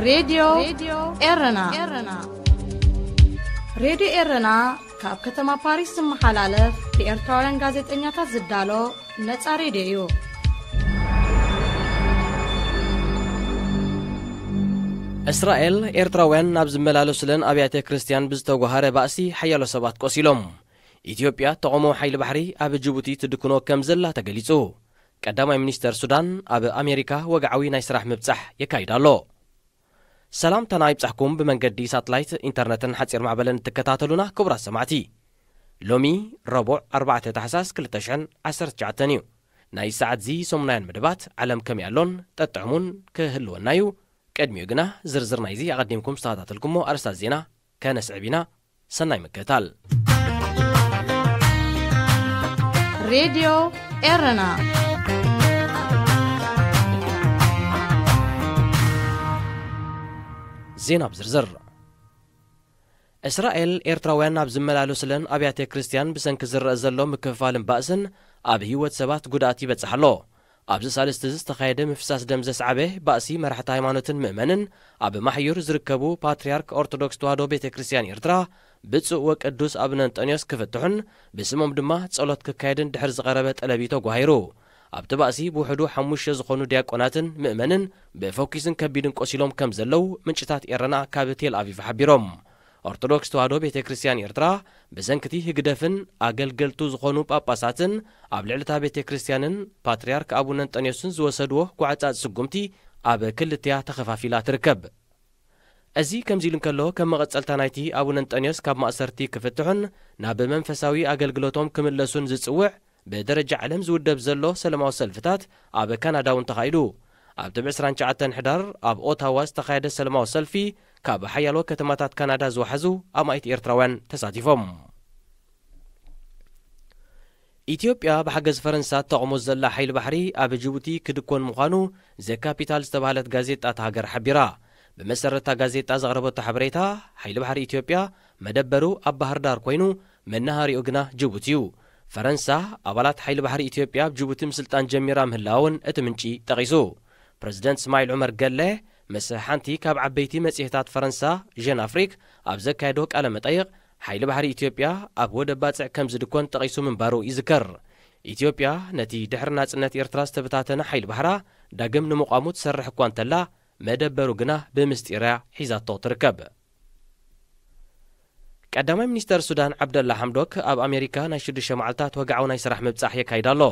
ሬድዮ ኤረና። ሬድዮ ኤረና ካብ ከተማ ፓሪስ ዝመሓላለፍ ብኤርትራውያን ጋዜጠኛታት ዝዳሎ ነጻ ሬድዮ እዩ። እስራኤል፣ ኤርትራውያን ናብ ዝመላለሱለን ኣብያተ ክርስቲያን ብዝተጓሃረ ባእሲ ሓያሎ ሰባት ቆሲሎም። ኢትዮጵያ ተቓውሞ ሓይሊ ባሕሪ ኣብ ጅቡቲ ትድክኖ ከም ዘላ ተገሊጹ። ቀዳማይ ሚኒስተር ሱዳን ኣብ ኣሜሪካ ወግዓዊ ናይ ስራሕ ምብጻሕ የካይድ ኣሎ። ሰላምታና ይብጻሕኩም። ብመንገዲ ሳትላይት፣ ኢንተርነትን ሓጺር ማዕበልን እትከታተሉና ክቡራት ሰማዕቲ፣ ሎሚ ረቡዕ ኣርባዕተ ታሕሳስ ክልተ ሽሕን ዓሰርተ ትሽዓተን እዩ። ናይ ሰዓት እዚ ሰሙናውያን መደባት ዓለም ከመይ ኣሎን ጠጥዕሙን ክህልወና እዩ። ቅድሚኡ ግና ዝርዝር ናይዚ ኣቐዲምኩም ዝተኸታተልኩሞ ኣርእስታት ዜና ከነስዕብ ኢና። ሰናይ ምክትታል። ሬድዮ ኤረና። ዜና ብዝርዝር። እስራኤል፣ ኤርትራውያን ናብ ዝመላለሱለን ኣብያተ ክርስቲያን ብሰንኪ ዝረአ ዘሎ ምክፍፋልን ባእስን ኣብ ህይወት ሰባት ጉድኣት ይበጽሕ ኣሎ። ኣብዚ ሳልስቲ እዚ ዝተኻየደ ምፍሳስ ደም ዘስዓበ ባእሲ መራሕቲ ሃይማኖትን ምእመንን ኣብ ማሕዩር ዝርከቡ ፓትርያርክ ኦርቶዶክስ ተዋህዶ ቤተ ክርስቲያን ኤርትራ ብፁዕ ወቅዱስ ኣቡነ እንጠንዮስ ክፍትሑን ብስሞም ድማ ጸሎት ክካየድን ድሕሪ ዝቐረበ ጠለብ እዩ ተጓሂሩ። ኣብቲ ባእሲ ብውሕዱ ሓሙሽተ ዝኾኑ ዲያቆናትን ምእመንን ብፎኪስን ከቢድን ቆሲሎም ከም ዘለዉ ምንጭታት ኤረና ካብ ቴል ኣቪቭ ሓቢሮም። ኦርቶዶክስ ተዋህዶ ቤተ ክርስቲያን ኤርትራ ብሰንክቲ ህግደፍን ኣገልገልቱ ዝኾኑ ጳጳሳትን ኣብ ልዕሊ እታ ቤተ ክርስቲያንን ፓትርያርክ ኣቡነ እንጠንዮስን ዝወሰድዎ ጓዕጻጽ ስጉምቲ ኣብ ክልቲያ ተኸፋፊላ ትርከብ። እዚ ከምዚ ኢሉ እንከሎ፣ ከም መቐጸልታ ናይቲ ኣቡነ እንጠንዮስ ካብ ማእሰርቲ ክፍትሑን ናብ መንፈሳዊ ኣገልግሎቶም ክምለሱን ዝጽውዕ ብደረጃ ዓለም ዝውደብ ዘሎ ሰላማዊ ሰልፍታት ኣብ ካናዳ እውን ተኻይዱ። ኣብቲ ብ ዕስራን ትሽዓተን ሕዳር ኣብ ኦታዋ ዝተኻየደ ሰላማዊ ሰልፊ፣ ካብ ሓያሎ ከተማታት ካናዳ ዝወሓዙ ኣማኢት ኤርትራውያን ተሳቲፎም። ኢትዮጵያ ብሓገዝ ፈረንሳ እተቑሞ ዘላ ሓይሊ ባሕሪ ኣብ ጅቡቲ ክድኮን ምዃኑ ዘካፒታል ዝተባህለት ጋዜጣ እታ ሃገር ሓቢራ። ብመሰረት እታ ጋዜጣ ዘቕረበቶ ሓበሬታ፣ ሓይሊ ባሕሪ ኢትዮጵያ መደበሩ ኣብ ባህር ዳር ኮይኑ፣ መናሃሪኡ ግና ጅቡቲ እዩ። ፈረንሳ፣ ኣባላት ሓይሊ ባሕሪ ኢትዮጵያ ኣብ ጅቡቲ ምስልጣን ጀሚራ ምህላውን እቲ ምንጪ ጠቒሱ። ፕረዚደንት እስማዒል ዑመር ገለ ምስ ሓንቲ ካብ ዓበይቲ መጽሔታት ፈረንሳ፣ ጀን ኣፍሪክ፣ ኣብ ዘካየዶ ቃለ መጠይቕ፣ ሓይሊ ባሕሪ ኢትዮጵያ ኣብ ወደብ ባጽዕ ከም ዝድኮን ጠቒሱ ምንባሩ ይዝከር። ኢትዮጵያ ነቲ ድሕሪ ናጽነት ኤርትራ ዝተበታተነ ሓይሊ ባሕራ ዳግም ንምቋሙ ትሰርሕ እኳ እንተላ፣ መደበሩ ግና ብምስጢር እያ ሒዛቶ ትርከብ። ቀዳማይ ሚኒስተር ሱዳን ዓብደላ ሓምዶክ ኣብ ኣሜሪካ ናይ ሽዱሽተ መዓልታት ወግዓዊ ናይ ስራሕ ምብጻሕ የካይድ ኣሎ።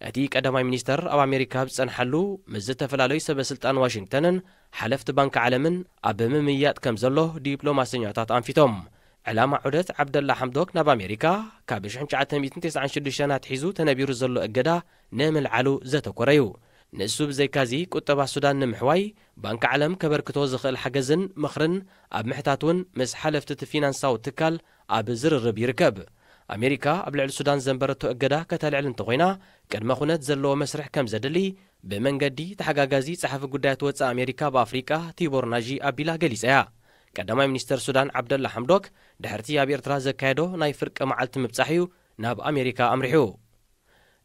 እቲ ቀዳማይ ሚኒስተር ኣብ ኣሜሪካ ኣብ ዝጸንሓሉ፣ ምስ ዝተፈላለዩ ሰበ ስልጣን ዋሽንግተንን ሓለፍቲ ባንኪ ዓለምን ኣብ ምምይያጥ ከም ዘሎ ዲፕሎማሰኛታት ኣንፊቶም። ዕላማ ዑደት ዓብደላ ሓምዶክ ናብ ኣሜሪካ፣ ካብ ሽሕን ትሽዓተ ሚእትን ተስዓን ሽዱሽተን ኣትሒዙ ተነቢሩ ዘሎ እገዳ ንምልዓሉ ዘተኮረ እዩ። ንሱ ብዘይካዚ፣ ቁጠባ ሱዳን ንምሕዋይ ባንኪ ዓለም ከበርክቶ ዝኽእል ሓገዝን ምኽርን ኣብ ምሕታት እውን ምስ ሓለፍቲ እቲ ፊናንሳዊ ትካል ኣብ ዝርርብ ይርከብ። ኣሜሪካ ኣብ ልዕሊ ሱዳን ዘንበረቶ እገዳ ከተልዕል እንተኾይና፣ ቅድመ ኩነት ዘለዎ መስርሕ ከም ዘድሊ ብመንገዲ ተሓጋጋዚ ጸሓፊ ጉዳያት ወጻኢ ኣሜሪካ ኣብ ኣፍሪቃ ቲቦር ናዢ ኣቢላ ገሊጻ እያ። ቀዳማይ ሚኒስተር ሱዳን ዓብደላ ሓምዶክ ድሕርቲ ኣብ ኤርትራ ዘካየዶ ናይ ፍርቂ መዓልቲ ምብጻሕ እዩ ናብ ኣሜሪካ ኣምሪሑ።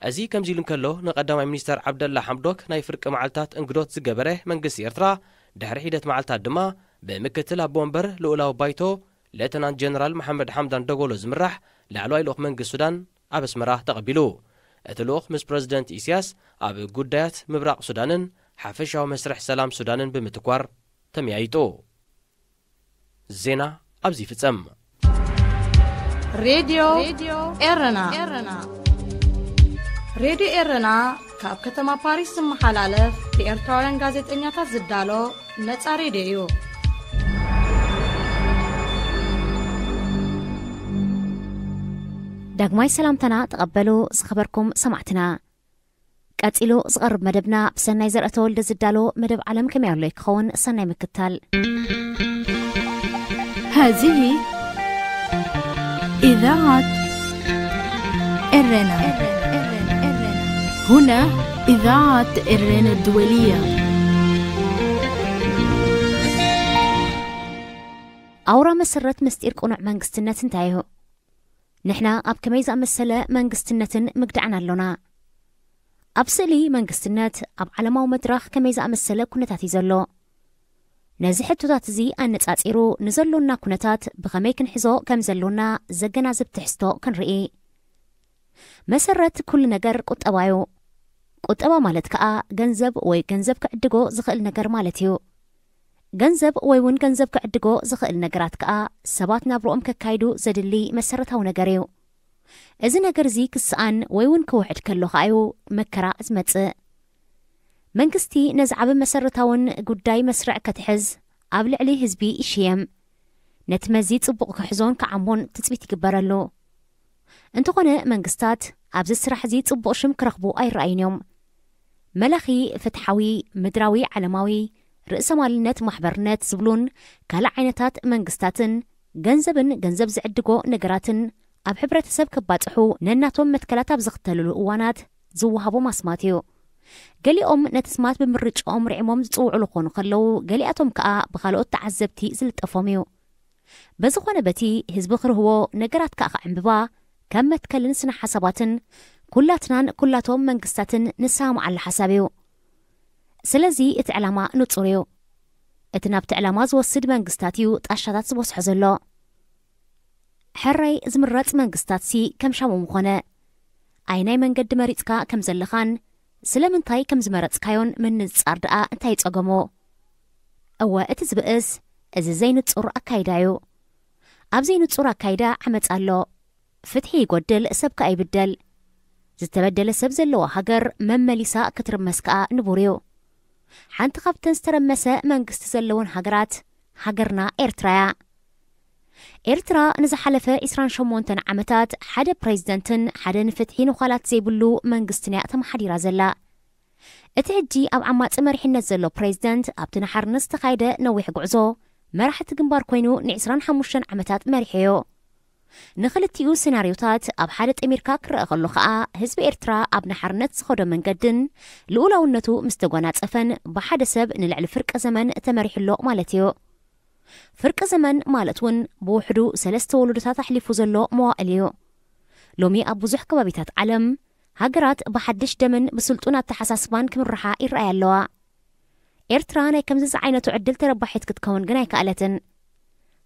እዚ ከምዚ ኢሉ እንከሎ፣ ንቀዳማይ ሚኒስተር ዓብደላ ሓምዶክ ናይ ፍርቂ መዓልታት እንግዶት ዝገበረ መንግስቲ ኤርትራ፣ ድሕሪ ሒደት መዓልታት ድማ ብምክትል ኣቦ ወንበር ልኡላዊ ባይቶ ሌተናንት ጀነራል መሓመድ ሓምዳን ደጎሎ ዝምራሕ ላዕለዋይ ልኡኽ መንግስቲ ሱዳን ኣብ ኣስመራ ተቐቢሉ። እቲ ልኡኽ ምስ ፕረዚደንት ኢሳያስ ኣብ ጉዳያት ምብራቕ ሱዳንን ሓፈሻዊ መስርሕ ሰላም ሱዳንን ብምትኳር ተመያይጡ። ዜና ኣብዚ ይፍጸም። ሬድዮ ኤረና። ሬድዮ ኤረና ካብ ከተማ ፓሪስ ዝመሓላለፍ ብኤርትራውያን ጋዜጠኛታት ዝዳሎ ነጻ ሬድዮ እዩ። ዳግማይ ሰላምታና ተቐበሉ ዝኸበርኩም ሰማዕትና። ቀጺሉ ዝቐርብ መደብና ብሰናይ ዘርአ ተወልደ ዝዳሎ መደብ ዓለም ከመይ ኣሎ ክኸውን። ሰናይ ምክትታል። هذه إذاعة إرنا. هنا إذاعة إرنا الدولية. ኣውራ መሰረት ምስጢር ቅኑዕ መንግስትነት እንታይ እዩ? ንሕና ኣብ ከመይ ዝኣመሰለ መንግስትነትን ምግዳዕን ኣሎና? ኣብ ስእሊ መንግስትነት ኣብ ዓለማዊ መድረኽ ከመይ ዝኣመሰለ ኩነታት እዩ ዘሎ? ነዚ ሕቶታት እዚ ኣነጻጺሩ ንዘሎና ኩነታት ብኸመይ ክንሕዞ ከም ዘሎና ዘገናዝብ ትሕዝቶ ክንርኢ። መሰረት ኩሉ ነገር ቁጠባ እዩ። ቁጠባ ማለት ከኣ ገንዘብ ወይ ገንዘብ ክዕድጎ ዝኽእል ነገር ማለት እዩ። ገንዘብ ወይ እውን ገንዘብ ክዕድጎ ዝኽእል ነገራት ከኣ ሰባት ናብርኦም ከካይዱ ዘድሊ መሰረታዊ ነገር እዩ። እዚ ነገር እዚ ክስኣን ወይ እውን ክውሕድ ከሎ ከኣ እዩ መከራ ዝመጽእ። መንግስቲ ነዚ ዓቢ መሰረታውን ጉዳይ መስርዕ ከትሕዝ ኣብ ልዕሊ ህዝቢ ይሽየም። ነቲ መዚ ጽቡቕ ክሕዞን ክዓሞን ትጽቢት ይግበረሉ። እንተኾነ መንግስታት ኣብዚ ስራሕ እዚ ጽቡቕ ሽም ክረኽቡ ኣይረኣዩን እዮም። መላኺ ፍትሓዊ፣ ምድራዊ፣ ዓለማዊ፣ ርእሰማልነት፣ ማሕበርነት ዝብሉን ካልእ ዓይነታት መንግስታትን ገንዘብን ገንዘብ ዝዕድጎ ነገራትን ኣብ ሕብረተሰብ ከባጽሑ ነናቶም መትከላት ኣብ ዝኽተልሉ እዋናት ዝወሃቦም ኣስማት እዩ። ገሊኦም ነቲ ስማት ብምርጫኦም ርዒሞም ዝጽውዑሉ ክኾኑ ከለዉ፣ ገሊኣቶም ከኣ ብኻልኦት ተዓዘብቲ ዝልጠፎም እዩ። በዝኾነ በቲ ህዝቢ ክርህዎ ነገራት ከኣ ከዕንብባ ከም መትከልን ስነ ሓሳባትን ኩላትናን ኩላቶም መንግስታትን ንሰማማዓሉ ሓሳብ እዩ። ስለዚ እቲ ዕላማ ንጹር እዩ። እቲ ናብቲ ዕላማ ዝወስድ መንግስታት እዩ ጣሻታት ዝበዝሖ ዘሎ። ሕራይ ዝምረጽ መንግስታትሲ ከም ሻሙ ምኾነ። ኣይናይ መንገዲ መሪጽካ ከም ዘለኻን ስለምንታይ ከም ዝመረጽካዮን ምንጽጻር ደኣ እንታይ ጸገሞ? እወ፣ እቲ ዝብእስ እዚ ዘይንጹር ኣካይዳ እዩ። ኣብ ዘይንጹር ኣካይዳ ዓመጽ ኣሎ። ፍትሒ ይጎድል፣ ሰብ ከኣ ይብደል። ዝተበደለ ሰብ ዘለዋ ሃገር መመሊሳ ክትርመስ ከኣ ንቡር እዩ። ሓንቲ ካብተን ዝተረመሰ መንግስቲ ዘለወን ሃገራት ሃገርና ኤርትራ እያ። ኤርትራ ንዝሓለፈ ዒስራን ሸሞንተን ዓመታት ሓደ ፕሬዝደንትን ሓደ ንፍትሒ ንዃላት ዘይብሉ መንግስትን እያ ተመሓዲራ ዘላ። እቲ ሕጂ ኣብ ዓማጺ መሪሕነት ዘሎ ፕሬዝደንት ኣብቲ ንሓርነት ዝተኻየደ ነዊሕ ጉዕዞ መራሕቲ ግንባር ኮይኑ ንዒስራን ሓሙሽተን ዓመታት መሪሑዮ። ንኽልቲኡ ሴናርዮታት ኣብ ሓደ ጠሚርካ ክረኣ ከሎ ኸኣ ህዝቢ ኤርትራ ኣብ ንሓርነት ዝኸዶ መንገድን ልኡላውነቱ ምስ ተጓናጸፈን ብሓደ ሰብ ንልዕሊ ፍርቂ ዘመን ተመሪሑ ኣሎ ማለት እዩ። ፍርቂ ዘመን ማለት እውን ብውሕዱ ሰለስተ ወለዶታት ኣሕሊፉ ዘሎ መዋእል እዩ። ሎሚ ኣብ ብዙሕ ከባቢታት ዓለም ሃገራት ብሓድሽ ደምን ብስልጡን ኣተሓሳስባን ክምርሓ ይረኣያ ኣለዋ። ኤርትራ ናይ ከምዚ ዝዓይነቱ ዕድል ተረባሒት ክትከውን ግን ኣይከኣለትን።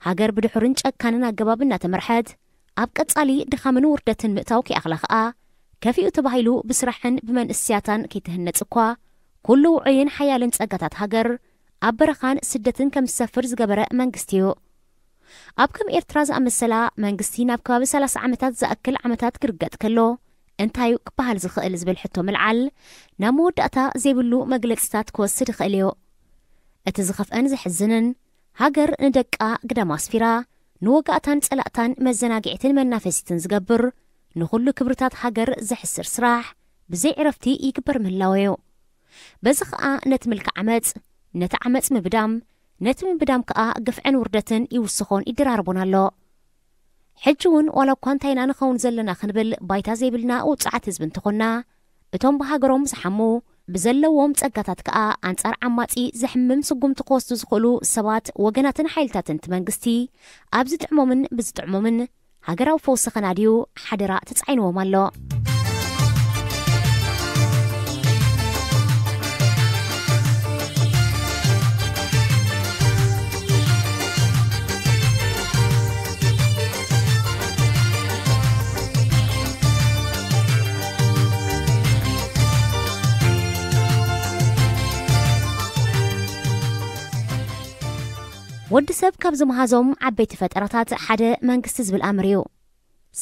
ሃገር ብድሑርን ጨካንን ኣገባብ እናተመርሐት ኣብ ቀጻሊ ድኻምን ውርደትን ምእታው ከይኣኽላ ኸኣ ከፊኡ ተባሂሉ ብስራሕን ብመንእስያታን ከይትህነጽ እኳ ኩሉ ውዑይን ሓያልን ጸጋታት ሃገር ኣብ በረኻን ስደትን ከም ዝሰፍር ዝገበረ መንግስቲ እዩ። ኣብ ከም ኤርትራ ዝኣመሰላ መንግስቲ ናብ ከባቢ ሰላሳ ዓመታት ዝኣክል ዓመታት ክርገጥ ከሎ እንታይ እዩ ክበሃል ዝኽእል ዝብል ሕቶ ምልዓል ናብ መወዳእታ ዘይብሉ መግለጽታት ክወስድ ይኽእል እዩ። እቲ ዝኸፍአን ዘሕዝንን ሃገር ንደቃ ግዳም ኣስፊራ ንወጋእታን ጸላእታን መዘናግዒትን መናፈሲትን ዝገብር ንኹሉ ክብርታት ሃገር ዘሕስር ስራሕ ብዘይ ዕረፍቲ ይግበር ምህላው እዩ። በዚ ኸኣ ነቲ ምልኪ ዓመጽ፣ ነቲ ዓመጽ ምብዳም፣ ነቲ ምብዳም ከኣ ግፍዕን ውርደትን ይውስኾን ይደራርቦን ኣሎ። ሕጂ እውን ዋላ እኳ እንታይና ንኸውን ዘለና ክንብል ባይታ ዘይብልና ውጹዓት ህዝቢ እንተኾንና፣ እቶም ብሃገሮም ዝሓሙ ብዘለዎም ጸጋታት ከኣ ኣንጻር ዓማጺ ዘሕምም ስጉምቲ ክወስዱ ዝኽእሉ ሰባት፣ ወገናትን ሓይልታትን እቲ መንግስቲ ኣብ ዝጥዕሞምን ብዝጥዕሞምን ሃገራዊ ፈውሲ ከናድዩ ሓደራ ተጻዒንዎም ኣሎ። ወዲ ሰብ ካብ ዝመሃዞም ዓበይቲ ፈጠራታት ሓደ መንግስቲ ዝብል ኣምር እዩ።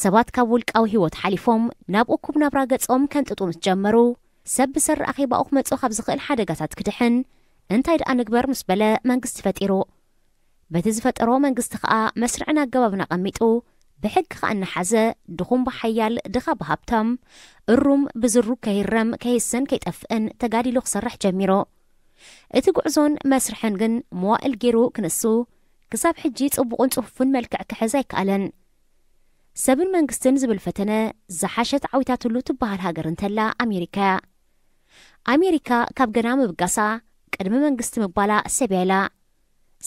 ሰባት ካብ ውልቃዊ ህይወት ሓሊፎም ናብ እኩብ ናብራ ገጾም ከንጥጡ ምስ ጀመሩ፣ ሰብ ብሰሪ ኣኼባኡ ክመጾ ካብ ዝኽእል ሓደጋታት ክድሕን እንታይ ደኣ ንግበር ምስ በለ መንግስቲ ፈጢሩ። በቲ ዝፈጠሮ መንግስቲ ከኣ መስርዕን ኣገባብን ኣቐሚጡ፣ ብሕጊ ከኣ እናሓዘ፣ ድኹም ብሓያል፣ ድኻ ብሃብታም፣ እሩም ብዝሩ ከይረም፣ ከይሰን ከይጠፍእን ተጋዲሉ ክሰርሕ ጀሚሩ። እቲ ጉዕዞን መስርሕን ግን መዋእል ገይሩ ክንሱ፣ ክሳብ ሕጂ ጽቡቕን ጽፉፍን መልክዕ ክሕዝ ኣይከኣለን። ሰብን መንግስትን ዝብል ፈተነ ዝሓሸት ዓዊታትሉ ትበሃል ሃገር እንተላ ኣሜሪካ እያ። ኣሜሪካ ካብ ገና ምብጋሳ ቅድሚ መንግስቲ ምባላ ሰብ እያ ኢላ።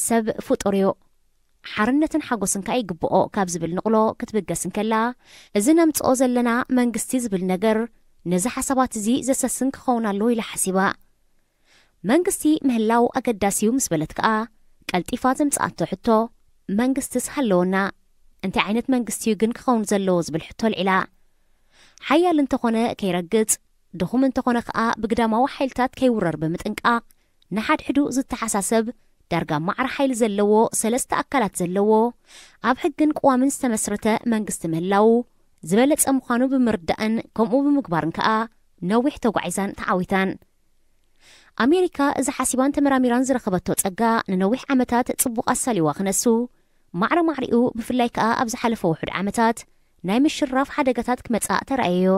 ሰብ ፍጡር እዩ። ሓርነትን ሓጎስን ከኣ ይግብኦ ካብ ዝብል ንቕሎ ክትብገስ እንከላ፣ እዚ ነምጽኦ ዘለና መንግስቲ ዝብል ነገር ነዚ ሓሳባት እዚ ዘሰስን ክኸውን ኣለዎ ኢላ ሓሲባ። መንግስቲ ምህላው ኣገዳሲ እዩ ምስ በለት ከኣ፣ ቀልጢፋ ዘምጽኣቶ ሕቶ፣ መንግስትስ ሃለወና፣ እንታይ ዓይነት መንግስቲ እዩ ግን ክኸውን ዘለዎ ዝብል ሕቶ ኣልዒላ። ሓያል እንተኾነ ከይረግጽ፣ ድኹም እንተኾነ ከኣ ብግዳማዊ ሓይልታት ከይውረር ብምጥንቃቕ፣ ንሓድሕዱ ዝተሓሳሰብ ዳርጋ ማዕረ ሓይሊ ዘለዎ ሰለስተ ኣካላት ዘለዎ ኣብ ሕግን ቅዋምን ዝተመስረተ መንግስቲ ምህላው ዝበለጸ ምዃኑ ብምርዳእን ከምኡ ብምግባርን ከኣ ነዊሕ ተጓዒዛን ተዓዊታን። ኣሜሪካ እዚ ሓሲባን ተመራሚራን ዝረኸበቶ ጸጋ ንነዊሕ ዓመታት ጽቡቕ ኣሳሊዋ ክነሱ፣ ማዕረ ማዕሪኡ ብፍላይ ከኣ ኣብ ዝሓለፈ ውሑድ ዓመታት ናይ ምሽራፍ ሓደጋታት ክመጽኣ ተራእየዮ።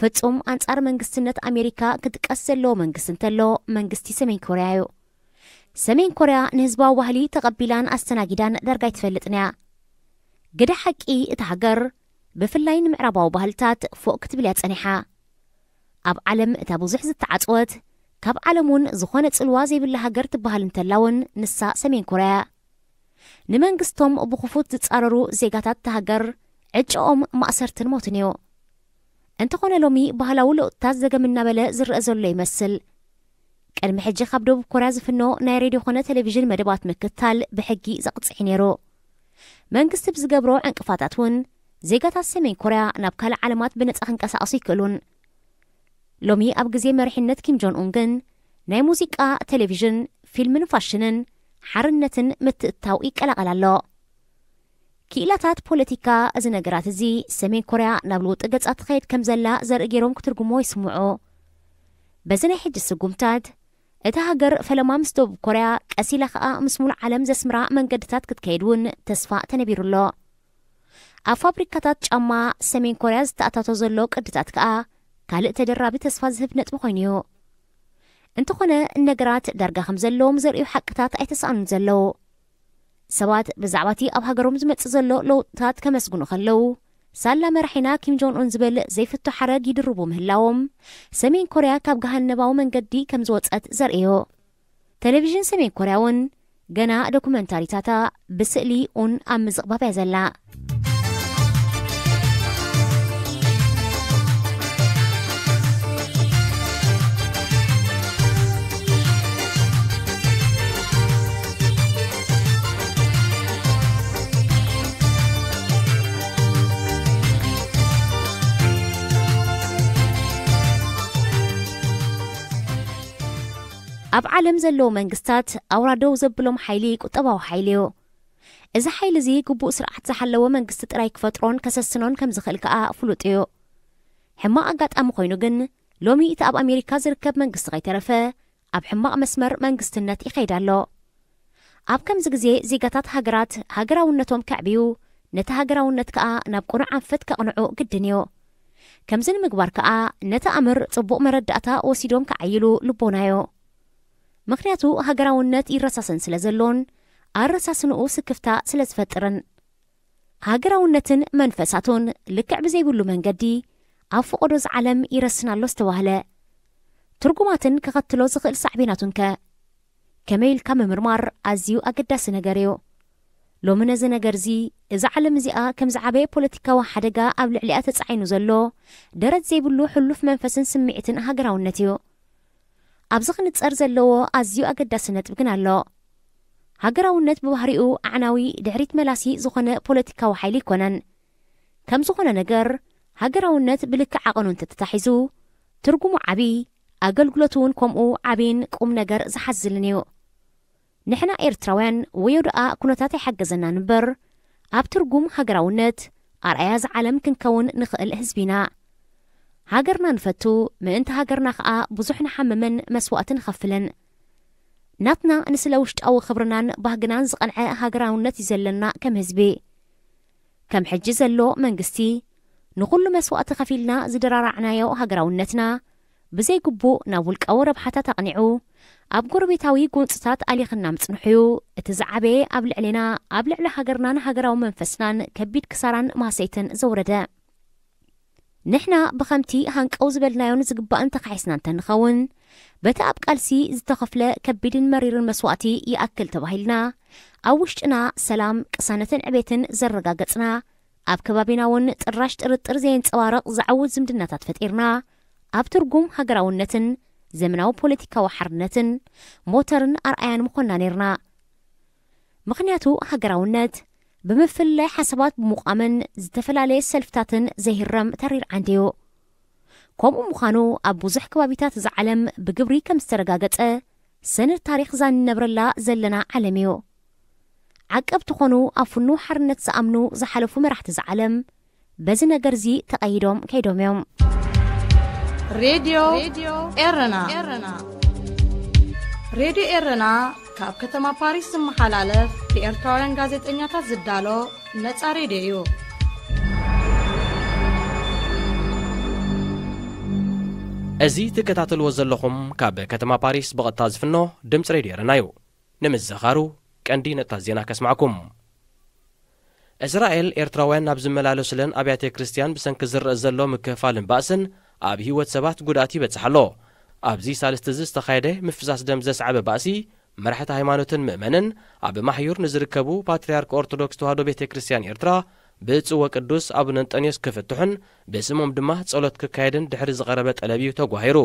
ፍጹም ኣንጻር መንግስትነት ኣሜሪካ ክጥቀስ ዘለዎ መንግስቲ እንተሎ መንግስቲ ሰሜን ኮርያ እዩ። ሰሜን ኮርያ ንህዝባዊ ባህሊ ተቐቢላን ኣስተናጊዳን ዳርጋ ኣይትፈልጥን እያ። ግደ ሓቂ እታ ሃገር ብፍላይ ንምዕራባዊ ባህልታት ፎእ ክትብል እያ ጸኒሓ። ኣብ ዓለም እታ ብዙሕ ዝተዓጽወት፣ ካብ ዓለም እውን ዝኾነ ጽልዋ ዘይብላ ሃገር ትበሃል እንተላ እውን ንሳ ሰሜን ኮርያ እያ። ንመንግስቶም ብኽፉት ዝጻረሩ ዜጋታት እታ ሃገር ዕጭኦም ማእሰርትን ሞትን እዩ። እንተኾነ ሎሚ ባህላዊ ለውጥታት ዘገም እናበለ ዝረአ ዘሎ ይመስል። ቅድሚ ሕጂ ካብ ደቡብ ኮርያ ዝፍኖ ናይ ሬድዮ ኾነ ቴሌቪዥን መደባት ምክትታል ብሕጊ ዘቕጽዕ እዩ ነይሩ። መንግስቲ ብዝገብሮ ዕንቅፋታት እውን ዜጋታት ሰሜን ኮርያ ናብ ካልእ ዓለማት ብነጻ ክንቀሳቐሱ ይክእሉን። ሎሚ ኣብ ግዜ መሪሕነት ኪም ጆን ኡን ግን ናይ ሙዚቃ፣ ቴሌቪዥን፣ ፊልምን ፋሽንን ሓርነትን ምትእትታው ይቀላቐል ኣሎ። ክኢላታት ፖለቲካ እዚ ነገራት እዚ ሰሜን ኮርያ ናብ ለውጢ ገጻ ትኸይድ ከም ዘላ ዘርኢ ገይሮም ክትርጉሞ ይስምዑ። በዚ ናይ ሕጂ ስጉምታት፣ እታ ሃገር ፈለማ ምስ ደቡብ ኮርያ ቀስ ኢላ ኸኣ ምስ ሙሉእ ዓለም ዘስምራ መንገድታት ክትከይድ እውን ተስፋ ተነቢሩ ኣሎ። ኣብ ፋብሪካታት ጫማ ሰሜን ኮርያ ዝተኣታቶ ዘሎ ቅድታት ከኣ ካልእ ተደራቢ ተስፋ ዝህብ ነጥቢ ኮይኑ እዩ። እንተኾነ ነገራት ዳርጋ ከም ዘለዎም ዘርእዩ ሓቅታት ኣይተሳእኑን ዘለዉ። ሰባት ብዛዕባ እቲ ኣብ ሃገሮም ዝመጽእ ዘሎ ለውጥታት ከመስግኑ ከለዉ፣ ሳላ መራሒና ኪም ጆን ኡን ዝብል ዘይፍቶ ሓረግ ይድርቡ ምህላዎም፣ ሰሜን ኮርያ ካብ ገሃነባዊ መንገዲ ከም ዝወጸት ዘርእዮ። ቴሌቪዥን ሰሜን ኮርያ እውን ገና ዶኩመንታሪታታ ብስእሊ ኡን ኣብ ምዝቕባብ እያ ዘላ። ኣብ ዓለም ዘለዉ መንግስታት ኣውራ ደው ዘብሎም ሓይሊ ቁጠባዊ ሓይሊ እዩ። እዚ ሓይሊ እዚ ግቡእ ስርዓት ዝሓለወ መንግስቲ ጥራይ ክፈጥሮን ከሰስኖን ከም ዝኽእል ከኣ ፍሉጥ እዩ። ሕማቕ ኣጋጣሚ ኮይኑ ግን፣ ሎሚ እቲ ኣብ ኣሜሪካ ዝርከብ መንግስቲ ከይተረፈ ኣብ ሕማቕ መስመር መንግስትነት ይኸይድ ኣሎ። ኣብ ከምዚ ግዜ ዜጋታት ሃገራት ሃገራውነቶም ከዕብዩ፣ ነቲ ሃገራውነት ከኣ ናብ ቅኑዕ ኣንፈት ከቕንዑ ግድን እዩ። ከምዚ ንምግባር ከኣ ነቲ ኣምር ጽቡቕ መረዳእታ ወሲዶም ከዓይሉ ልቦና እዩ። ምኽንያቱ ሃገራውነት ይረሳሰን ስለ ዘሎን ኣረሳስንኡ ስክፍታ ስለ ዝፈጥርን። ሃገራውነትን መንፈሳቱን ልክዕ ብዘይብሉ መንገዲ ኣብ ፈቐዶ ዝዓለም ይረስን ኣሎ ዝተባህለ ትርጉማትን ከኸትሎ ዝኽእል ሳዕቤናቱን ከ ከመይ ኢልካ ምምርማር ኣዝዩ ኣገዳሲ ነገር እዩ። ሎሚ ነዚ ነገር እዚ፣ እዛ ዓለም እዚኣ ከም ዝዓበየ ፖለቲካዊ ሓደጋ ኣብ ልዕሊኣ ተጻዒኑ ዘሎ ደረት ዘይብሉ ሕሉፍ መንፈስን ስምዒትን ሃገራውነት እዩ። ኣብዚ ክንጸር ዘለዎ ኣዝዩ ኣገዳሲ ነጥቢ ግን ኣሎ። ሃገራውነት ብባህሪኡ ኣዕናዊ ድሕሪት መላሲ ዝኾነ ፖለቲካዊ ሓይሊ ኣይኮነን። ከም ዝኾነ ነገር፣ ሃገራውነት ብልክዕ ዓቐኑ እንተተታሒዙ፣ ትርጉሙ ዓቢ፣ ኣገልግሎቱ እውን ከምኡ ዓቢን ቁም ነገር ዝሓዝልን እዩ። ንሕና ኤርትራውያን ወዮ ደኣ ኩነታት ኣይሓገዘናን እምበር፣ ኣብ ትርጉም ሃገራውነት ኣርኣያ ዝዓለም ክንከውን ንኽእል ህዝቢ ኢና። ሃገርና ንፈቱ፣ ምእንቲ ሃገርና ኸኣ ብዙሕ ንሓምምን መስዋእቲ ንኸፍልን። ናትና ንስለ ውሽጣዊ ክብርናን ባህግናን ዝቐንዐ ሃገራውነት እዩ ዘለና ከም ህዝቢ። ከም ሕጂ ዘሎ መንግስቲ፣ ንኹሉ መስዋእቲ ከፊልና ዝደራራዕናዮ ሃገራውነትና፣ ብዘይግቡእ ናብ ውልቃዊ ረብሓታት ኣቕኒዑ፣ ኣብ ጎረቤታዊ ጎንጽታት ኣሊኽና ምጽንሑ'ዩ፣ እቲ ዝዓበየ ኣብ ልዕሌና፣ ኣብ ልዕሊ ሃገርናን ሃገራዊ መንፈስናን ከቢድ ክሳራን ማህሰይትን ዘውረደ። ንሕና ብኸምቲ ሃንቀው ዝበልናዮን ዝግባእን ተኻሒስና እንተንኸውን፣ በቲ ኣብ ቃልሲ ዝተኸፍለ ከቢድን መሪርን መስዋእቲ ይኣክል ተባሂልና፣ ኣብ ውሽጥና ሰላም፣ ቅሳነትን ዕቤትን ዘረጋገጽና፣ ኣብ ከባቢና እውን ጥራሽ ጥርጥር ዘየንጸባርቕ ዘዕውት ዝምድናታት ፈጢርና፣ ኣብ ትርጉም ሃገራውነትን ዘመናዊ ፖለቲካዊ ሓርነትን ሞተርን ኣርኣያን ምኾንና ኔርና። ምኽንያቱ ሃገራውነት፣ ብምፍልላይ ሓሳባት ብምቋምን ዝተፈላለየ ሰልፍታትን ዘይህረም ተሪር ዓንዲ እዩ። ከምኡ ምዃኑ ኣብ ብዙሕ ከባቢታት እዚ ዓለም ብግብሪ ከም ዝተረጋገጸ ሰነድ ታሪኽ ዛንነብረላ ዘለና ዓለም እዩ። ዓቀብቲ ኾኑ ኣብ ፍኑው ሓርነት ዝኣምኑ ዝሓለፉ መራሕቲ እዚ ዓለም በዚ ነገር እዚ ተቐይዶም ከይዶም እዮም። ሬድዮ ኤረና። ሬድዮ ኤረና ካብ ከተማ ፓሪስ ዝመሓላለፍ ብኤርትራውያን ጋዜጠኛታት ዝዳሎ ነጻ ሬድዮ እዩ። እዚ ትከታተልዎ ዘለኹም ካብ ከተማ ፓሪስ ብቐጥታ ዝፍኖ ድምፂ ሬድዮ ኤረና እዩ። ንምዝኻሩ ቀንዲ ነጥብታት ዜና ከስማዕኩም። እስራኤል ኤርትራውያን ናብ ዝመላለሱለን ኣብያተ ክርስቲያን ብሰንኪ ዝረአ ዘሎ ምክፍፋልን ባእስን ኣብ ህይወት ሰባት ጉድኣት ይበጽሕ ኣሎ። ኣብዚ ሳልስቲ እዚ ዝተኻየደ ምፍሳስ ደም ዘስዓበ ባእሲ መራሕቲ ሃይማኖትን ምእመንን ኣብ ማሕዩር ንዝርከቡ ፓትርያርክ ኦርቶዶክስ ተዋህዶ ቤተ ክርስቲያን ኤርትራ ብጽዎ ቅዱስ ኣቡነ እንጠንዮስ ክፍትሑን ብስሞም ድማ ጸሎት ክካየድን ድሕሪ ዝቐረበ ጠለብ እዩ ተጓሂሩ።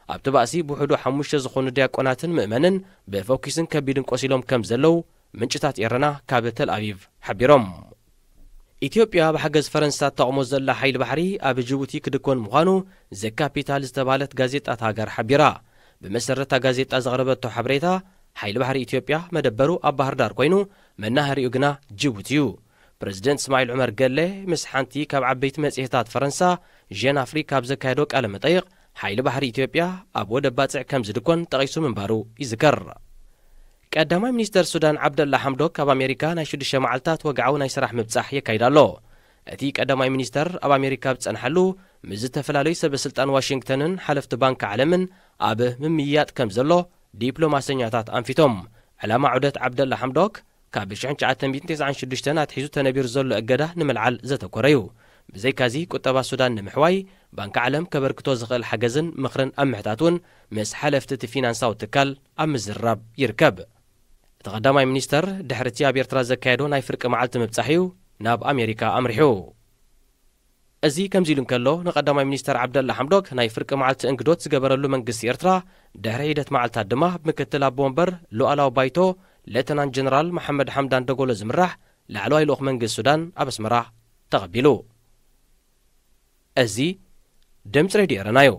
ኣብቲ ባእሲ ብውሕዱ ሓሙሽተ ዝኾኑ ዲያቆናትን ምእመንን ብፈኲስን ከቢድን ቆሲሎም ከም ዘለዉ ምንጭታት ኤረና ካብ ተል ኣቪቭ ሓቢሮም። ኢትዮጵያ ብሓገዝ ፈረንሳ ተቕሞ ዘላ ሓይሊ ባሕሪ ኣብ ጅቡቲ ክድኮን ምዃኑ ዘካፒታል ዝተባህለት ጋዜጣ እታ ሃገር ሓቢራ። ብመሰረት እታ ጋዜጣ ዘቕረበቶ ሓበሬታ፣ ሓይሊ ባሕሪ ኢትዮጵያ መደበሩ ኣብ ባህር ዳር ኮይኑ መናሃሪኡ ግና ጅቡቲ እዩ። ፕረዚደንት እስማዒል ዑመር ገለ ምስ ሓንቲ ካብ ዓበይቲ መጽሔታት ፈረንሳ ዤን ኣፍሪክ ኣብ ዘካየዶ ቃለ መጠይቕ፣ ሓይሊ ባሕሪ ኢትዮጵያ ኣብ ወደብ ባጽዕ ከም ዝድኮን ጠቒሱ ምንባሩ ይዝከር። ቀዳማይ ሚኒስተር ሱዳን ዓብደላ ሓምዶክ ኣብ ኣሜሪካ ናይ ሽዱሽተ መዓልታት ወግዓዊ ናይ ስራሕ ምብጻሕ የካይድ ኣሎ። እቲ ቀዳማይ ሚኒስተር ኣብ ኣሜሪካ ኣብ ዝጸንሓሉ ምስ ዝተፈላለዩ ሰበ ስልጣን ዋሽንግተንን ሓለፍቲ ባንክ ዓለምን ኣብ ምምይያጥ ከም ዘሎ ዲፕሎማሰኛታት ኣንፊቶም። ዕላማ ዑደት ዓብደላ ሓምዶክ ካብ ሽሕን ትሽዓተ ሚእትን ተስዓን ሽዱሽተን ኣትሒዙ ተነቢሩ ዘሎ እገዳ ንምልዓል ዘተኮረ እዩ። ብዘይካዚ ቁጠባ ሱዳን ንምሕዋይ ባንክ ዓለም ከበርክቶ ዝኽእል ሓገዝን ምኽርን ኣብ ምሕታት እውን ምስ ሓለፍቲ እቲ ፊናንሳዊ ትካል ኣብ ምዝርራብ ይርከብ። እቲ ቀዳማይ ሚኒስተር ድሕሪ እቲ ኣብ ኤርትራ ዘካየዶ ናይ ፍርቂ መዓልቲ ምብጻሕ እዩ ናብ ኣሜሪካ ኣምሪሑ። እዚ ከምዚ ኢሉ እንከሎ፣ ንቀዳማይ ሚኒስተር ዓብደላ ሓምዶክ ናይ ፍርቂ መዓልቲ እንግዶት ዝገበረሉ መንግስቲ ኤርትራ፣ ድሕሪ ሒደት መዓልታት ድማ ብምክትል ኣቦ ወንበር ሉኣላዊ ባይቶ ሌተናንት ጀነራል መሓመድ ሓምዳን ደጎሎ ዝምራሕ ላዕለዋይ ልኡኽ መንግስቲ ሱዳን ኣብ ኣስመራ ተቐቢሉ። እዚ ድምፂ ሬድዮ ኤረና እዩ።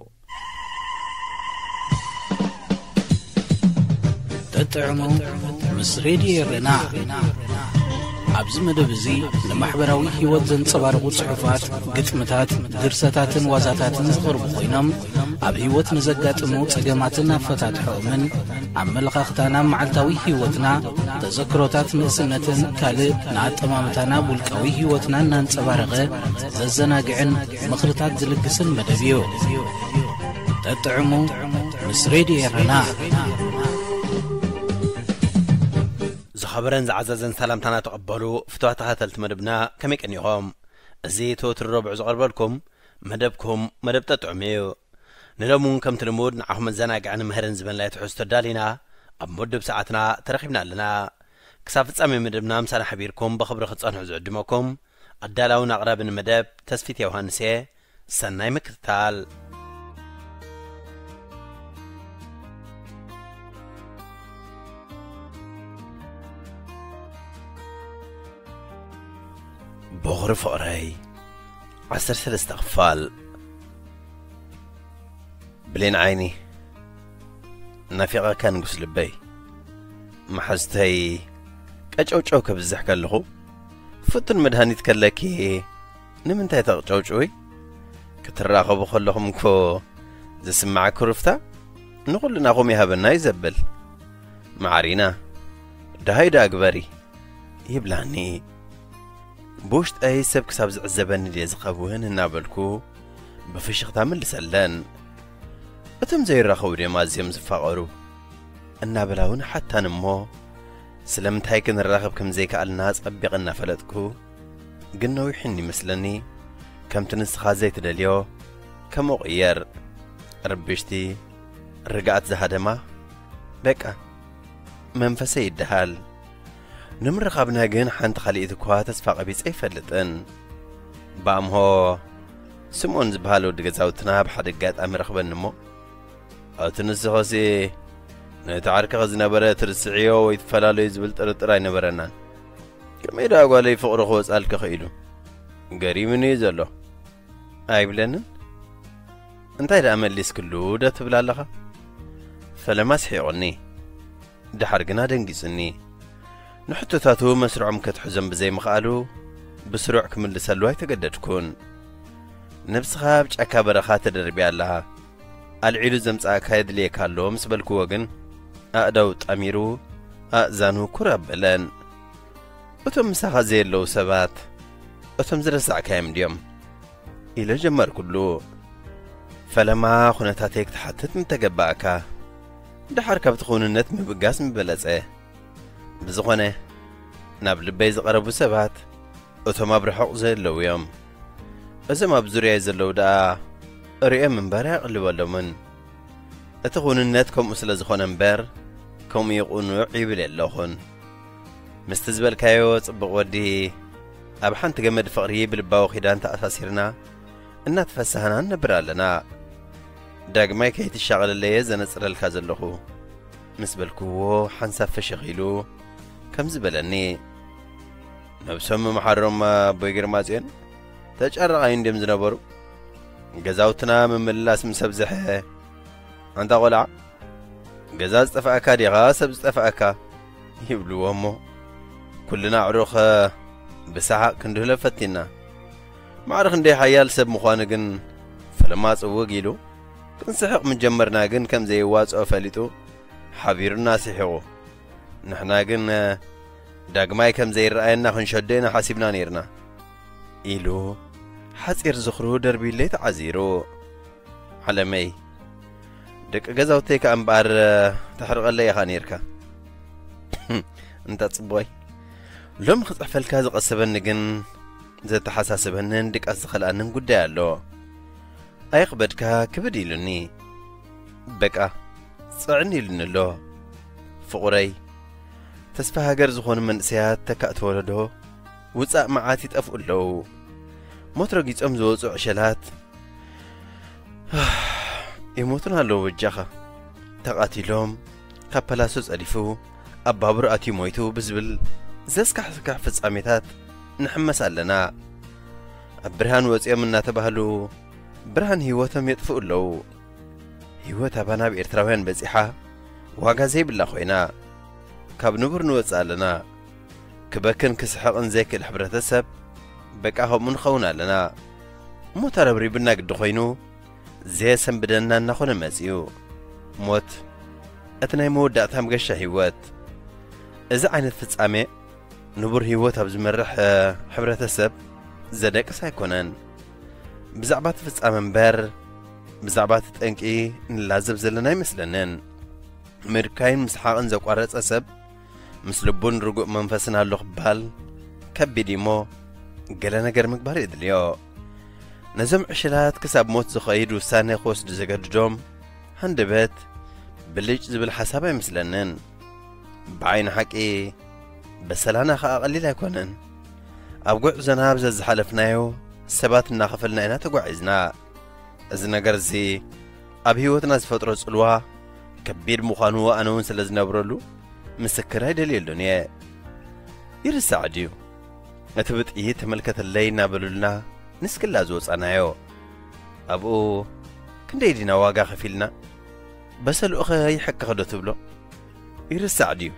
ተጥዕሙ ምስ ሬድዮ ኤረና። ኣብዚ መደብ እዚ ንማሕበራዊ ህይወት ዘንጸባርቑ ጽሑፋት፣ ግጥምታት፣ ድርሰታትን ዋዛታትን ዝቐርቡ ኮይኖም፣ ኣብ ህይወት ንዘጋጥሙ ጸገማትን ኣፈታትሖኦምን፣ ኣመለኻኽታና፣ መዓልታዊ ህይወትና፣ ተዘክሮታት ንእስነትን ካልእ ንኣጠማምታና ውልቃዊ ህይወትና እናንጸባረቐ ዘዘናግዕን ምኽርታት ዝልግስን መደብ እዩ። ተጥዕሙ ምስ ሬድዮ ኤረና። ዝኸበረን ዝዓዘዘን ሰላምታና ተቐበሉ ፍቱዋት ተኸታተልቲ መደብና፣ ከመይ ቀኒኹም? እዚ ተወትሩ ረቡዕ ዝቐርበልኩም መደብኩም መደብ ጠጥዑም እዩ። ንሎሚ እውን ከምቲ ልሙድ ንዓኹም መዘናግዕን መህርን ዝበንላይ ትሕዝቶ ኣዳሊና ኣብ መወድብ ሰዓትና ተረኺብና ኣለና። ክሳብ ፍጻሜ መደብና ምሳና ሓቢርኩም ብኽብሪ ክትጸንሑ ዝዕድመኩም ኣዳላውን ኣቕራብን መደብ ተስፊት ዮሃንስ እየ። ሰናይ ምክትታል። ቦኽሪ ፍቕረይ ዓሰርተ ሰለስተ ክፋል። ብሌን ዓይኒ ናፊቐካ ንጉስ ልበይ፣ መሓዝተይ ቀጨውጨው ከብዝሕ ከለኹ ፍቱን መድሃኒት ከለኪ ንምንታይ ተቕጨውጭዊ? ክትራኸቡ ከለኹም እኮ ዝስማዕ ኩርፍታ ንኹልናኹም ይሃበና እዩ ዘብል። መዓሪና ደሃይ ደኣ ግበሪ ይብላኒ። ብውሽጠይ ሰብ ክሳብ ዝዕዘበኒ ድየ ዝኸውን እናበልኩ ብፍሽኽታ መልሰለን። እቶም ዘይራኸቡ ድዮም ኣዝዮም ዝፋቐሩ? እናበላ እውን ሓታን እሞ ስለምንታይ ክንራኸብ ከም ዘይከኣልና ጸቢቕ እናፈለጥኩ፣ ግን ነዊሕን ይመስለኒ ከምቲ ንስኻ ዘይትደልዮ ከም እቕየር። ርብሽቲ፣ ርግኣት ዝሃደማ፣ በቃ መንፈሰይ ይደሃል። ንምርኻብና ግን ሓንቲ ካልኢት እኳ ተስፋ ቀቢጸ ኣይፈልጥን። ባእምሆ ስምኦን ዝበሃል ወዲ ገዛውትና ብሓደ ኣጋጣሚ ረኽበኒ እሞ፣ ኣቲ ንስኸሲ ነቲ ዓርክኺ ዝነበረ ትርስዕዮ ወይ ትፈላለዩ ዝብል ጥርጥር ኣይነበረናን። ከመይ ደኣ ጓለይ ፍቕሪ ክወጻልኪ ክኢሉ? ገሪሙኒ እዩ ዘሎ። ኣይብለንን? እንታይ ደኣ መሊስክሉ ዶ ትብል ኣለኻ? ፈለማ ስሒቑኒ። ደሓር ግና ደንጊጹኒ። ንሕቶታቱ መስርዖም ከትሕዞም ብዘይምኽኣሉ፣ ብስሩዕ ክምልሰሉ ኣይተገደድኩን። ነብስኻ ኣብ ጫካ በረኻ ተደርብያ ኣለኻ። ኣልዒሉ ዘምጽኣካ የድልየካ ኣሎ ምስ በልክዎ ግን፣ ኣእዳው ጣሚሩ፣ ኣእዛኑ ኩር ኣበለን። እቶም ምሳኻ ዘየለዉ ሰባት፣ እቶም ዝረሳዕካዮም ድዮም? ኢለ ጀመርኩሉ። ፈለማ ኩነታተይ ክትሓትት ምተገባእካ፣ ደሓር ካብቲ ክውንነት ምብጋስ ምበለጸ። ብዝኾነ፣ ናብ ልበይ ዝቐረቡ ሰባት፣ እቶም ኣብ ርሑቕ ዘለዉ እዮም። እዞም ኣብ ዙርያይ ዘለዉ ደኣ፣ ርእዮም እምበር ኣይቕልበሎምን። እቲ ክውንነት ከምኡ ስለ ዝኾነ እምበር፣ ከምኡ እዩ ቅኑዕ ይብል የለኹን። ምስቲ ዝበልካዮ ጽቡቕ ወዲ፣ ኣብ ሓንቲ ገመድ ፍቕሪ ብልባዊ ኪዳን ተኣሳሲርና፣ እናተፈሳህና ንነብር ኣለና። ዳግማይ ከይትሻቐለለየ ዘነጽረልካ ዘለኹ፣ ምስ በልክዎ ሓንሳብ ፍሽኽ ኢሉ ከምዚ በለኒ። ነብሶም ምምሓሮም ኣቦይ ግርማጽዮን ተጫረቓዩ እንድዮም ዝነበሩ። ገዛውትና ምምልላስ ምስ ኣብዝሐ፣ ኣንታ ቆልዓ፣ ገዛ ዝጠፍኣካ ዲኻ ሰብ ዝጠፍኣካ? ይብልዎ እሞ፣ ኩልና ኣዕሩኽ ብሰሓቕ ክንድህሎ ፈቲና። ማዕረ ክንደይ ሓያል ሰብ ምዃኑ ግን ፈለማ ጽውግ ኢሉ፣ ክንስሕቕ ምጀመርና ግን ከም ዘይዋጽኦ ፈሊጡ ሓቢሩና ስሒቑ። ንሕና ግን ዳግማይ ከም ዘይረኣየና ክንሸዶ ኢና ሓሲብና ነይርና። ኢሉ ሓጺር ዝኽሩ ደርቢለይ ተዓዚሩ። ዓለመይ፣ ደቂ ገዛውተይ ከኣ እምበኣር ተሕርቐለይ ኢኻ ነይርካ። እንታ ጽቡቐይ፣ ሎሚ ክጽሕፈልካ ዝቐሰበኒ ግን ዘተሓሳስበንን ድቃስ ዝኸልኣንን ጉዳይ ኣሎ። ኣይኽበድካ ክብድ ኢሉኒ። በቃ፣ ጽዕን ኢሉኒ ኣሎ። ፍቑረይ፣ ተስፋ ሃገር ዝኾኑ መንእሰያት ተካእቲ ወለዶ ውጻእ መዓት ይጠፍኡ ኣለዉ። ሞት ረጊጾም ዝወጹ ዕሸላት ይሞቱን ኣለዉ። በጃኻ፣ ተቓቲሎም፣ ካብ ፓላሶ ጸዲፉ፣ ኣብ ባቡር ኣትዩ ሞይቱ ብዝብል ዘስካሕክሕ ፍጻሜታት ንሕመስ ኣለና። ኣብ ብርሃን ወጺኦም እናተባህሉ ብርሃን ህይወቶም የጥፍኡ ኣለዉ። ህይወት ኣባና ኣብ ኤርትራውያን በጺሓ ዋጋ ዘይብላ ኮይና፣ ካብ ንቡር ንወጽእ ኣለና። ክበክን ክስሕቕን ዘይክእል ሕብረተሰብ በቃ ከምኡ ንኸውን ኣለና። ሞት ኣረብሪብና ግዲ ኮይኑ ዘየሰንብደና እናኾነ መጺኡ። ሞት እቲ ናይ መወዳእታ መገሻ ህይወት። እዚ ዓይነት ፍጻሜ ንቡር ህይወት ኣብ ዝመርሕ፣ እ፣ ሕብረተሰብ ዘደቅስ ኣይኮነን። ብዛዕባ እቲ ፍጻመ እምበር፣ ብዛዕባ እቲ ጠንቂ ንላዘብ ዘለና ኣይመስለንን። ምድካይን ምስሓቕን ዘቋረጸ ሰብ፣ ምስ ልቡን ርጉእ መንፈስን ኣሎ ክበሃል ከቢድ እዩሞ፣ ገለ ነገር ምግባር የድልዮ። ነዞም ዕሽላት ክሳብ ሞት ዝኸይድ ውሳነ ክወስዱ ዘገድዶም ሃንደበት ብልጭ ዝብል ሓሳብ ኣይመስለንን። ብዓይኒ ሓቂ፣ በሰላና ኸኣ ቀሊል ኣይኮነን። ኣብ ጉዕዞና ኣብ ዘዝሓለፍናዮ ሰባት እናኸፈልና ኢና ተጓዒዝና። እዚ ነገር እዚ ኣብ ህይወትና ዝፈጥሮ ጽልዋ ከቢድ ምዃኑ ኣነ እውን ስለ ዝነብረሉ ምስክር ኣይደልየሉን እየ። ይርሳዕ ድዩ? እቲ ብጥይት ተመልከተለይ እናበሉልና ንስክላ ዝወጻናዮ። ኣብኡ ክንደይ ዲና ዋጋ ከፊልና? በሰልኡኸ ይሕክኽ ዶ ትብሎ? ይርሳዕ ድዩ?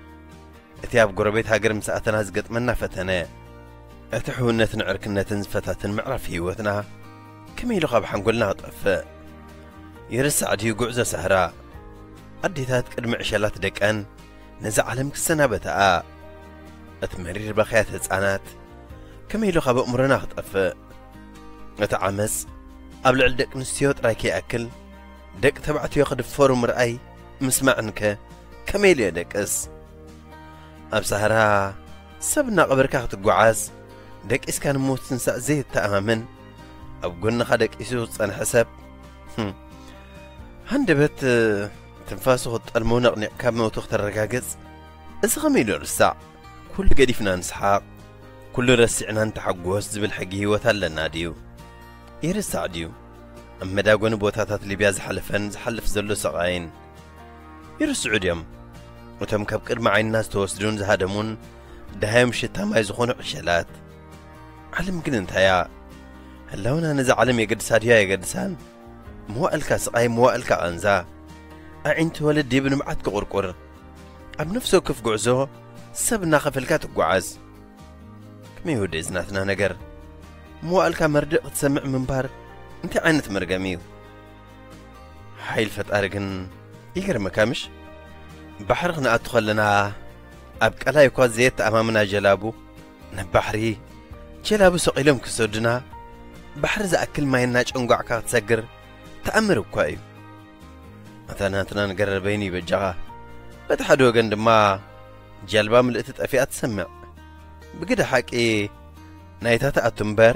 እቲ ኣብ ጎረቤት ሃገር ምስ ኣተና ዝገጥመና ፈተነ፣ እቲ ሕውነትን ዕርክነትን ዝፈታትን ምዕራፍ ህይወትና ከመይ ኢሉ ካብ ሓንጎልና ክጠፍእ? ይርሳዕ ድዩ ጉዕዞ ሳህራ? ኣዴታት ቅድሚ ዕሸላት ደቀን ነዛ ዓለም ክሰናበታኣ፣ እቲ መሪር በኽያት ህጻናት ከመይ ኢሉ ካብ ኣእምሮና ክጠፍእ? እቲ ዓመጽ ኣብ ልዕሊ ደቂ ኣንስትዮ ጥራይ ከይኣክል፣ ደቂ ተባዕትዮ ክድፈሩ ምርኣይ ምስማዕንከ ከመይ ኢሉ የደቅስ? ኣብ ሳህራ ሰብ እናቐበርካ ክትጓዓዝ፣ ደቂስካ ንሞት ትንሳእ ዘይተኣማመን፣ ኣብ ጎንኻ ደቂሱ ዝጸንሐ ሰብ፣ ህም፣ ሃንደበት ትንፋሱ ክትጠልሞ ነቕኒቕካ ሞቱ ክተረጋግጽ፣ እዚ ኸመይ ኢሉ ይርሳዕ? ኩሉ ገዲፍና ንስሓቕ፣ ኩሉ ረሲዕና ንተሓጎስ ዝብል ሕጊ ህይወት ኣለና ድዩ? ይርሳዕ ድዩ? ኣብ መዳጎኒ ቦታታት ሊብያ ዝሓለፈን ዝሓልፍ ዘሎ ሰቓይን ይርስዑ ድዮም? እቶም ካብ ቅድሚ ዓይንና ዝተወስዱን ዝሃደሙን ደሃዮም ሽታ ማይ ዝኾኑ ዕሸላት። ዓለም ግን እንታይ እያ? ህላውና ነዛ ዓለም የገድሳ ድያ የገድሳን? መዋእልካ ስቓይ፣ መዋእልካ ቃንዛ። ኣዒንቲ ወለዲ ብንብዓት ክቑርቁር። ኣብ ነፍሲ ወከፍ ጉዕዞ ሰብ እናኸፈልካ ትጓዓዝ። ከመይ ወደ እዚ ናትና ነገር? መዋእልካ መርድእ ክትሰምዕ ምንባር እንታይ ዓይነት መርገም እዩ? ሓይል ፈጣሪ ግን ይገርመካ ምሽ? ባሕሪ ክንኣቱ ከለና ኣብ ቀላይ እኳ ዘየተኣማምና ጀላቡ ናብ ባሕሪ ጀላቡ ሰቒሎም ክሰዱና፣ ባሕሪ ዝኣክል ማይ እናጨንጓዕካ ክትሰግር ተኣምር እኳ እዩ። ኣታ ናትና ነገር በይኑ ይበጃኻ። በቲ ሓደ ወገን ድማ ጃልባ ምልእቲ ጠፊኣ ትሰምዕ። ብግደ ሓቂ ናይታ ትኣቱ እምበር